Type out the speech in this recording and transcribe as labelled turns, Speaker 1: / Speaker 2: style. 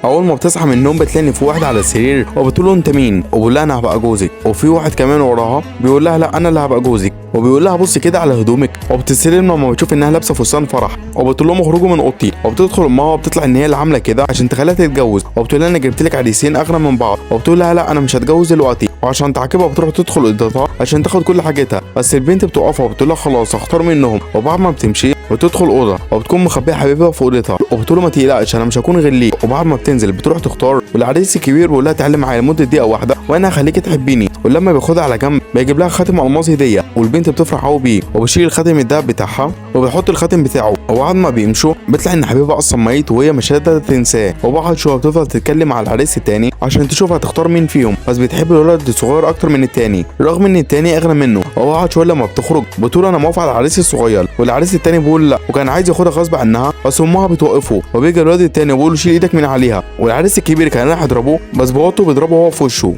Speaker 1: اول ما بتصحى من النوم بتلاقي ان في واحد على السرير وبتقول له انت مين؟ وبيقول لها انا هبقى جوزك. وفي واحد كمان وراها بيقول لها لا انا اللي هبقى جوزك، وبيقول لها بصي كده على هدومك. وبتتسلم لما بتشوف انها لابسه فستان فرح، وبتقول لهم اخرجوا من اوضتي. وبتدخل امها وبتطلع ان هي اللي عامله كده عشان تخليها تتجوز، وبتقول لها انا جبت لك عريسين اغنى من بعض، وبتقول لها لا انا مش هتجوز دلوقتي. وعشان تعاقبها بتروح تدخل اوضتها عشان تاخد كل حاجتها، بس البنت بتوقفها وبتقول لها خلاص هختار منهم. وبعد ما بتمشي بتدخل اوضة وبتكون مخبيه حبيبها في اوضتها، وبتقول له ما تقلقش انا مش هكون غير ليك. وبعد ما بتنزل بتروح تختار، والعريس الكبير بيقول لها تعالي معايا لمدة دقيقة واحدة وانا هخليكي تحبيني. ولما بياخدها على جنب بيجيب لها خاتم الماس هديه، والبنت بتفرح قوي بيه، وبيشيل الخاتم الدهب بتاعها وبيحط الخاتم بتاعه. وبعد ما بيمشوا بيطلع ان حبيبها اصلا ميت وهي مش قادرة تنساه. وبعد شوية بتفضل تتكلم مع العريس التاني عشان تشوف هتختار مين فيهم، بس بتحب الولد الصغير اكتر من التاني رغم ان التاني اغنى منه. وبعد شوية لما بتخرج بتقول انا موافقة على العريس الصغير، والعريس التاني بيقول لا، وكان عايز ياخدها غصب عنها بس امها بتوقفه. وبيجي الولد التاني وبيقول له شيل ايدك من عليها، والعريس الكبير كان رايح يضربه بس باباته بيضربه هو في وشه.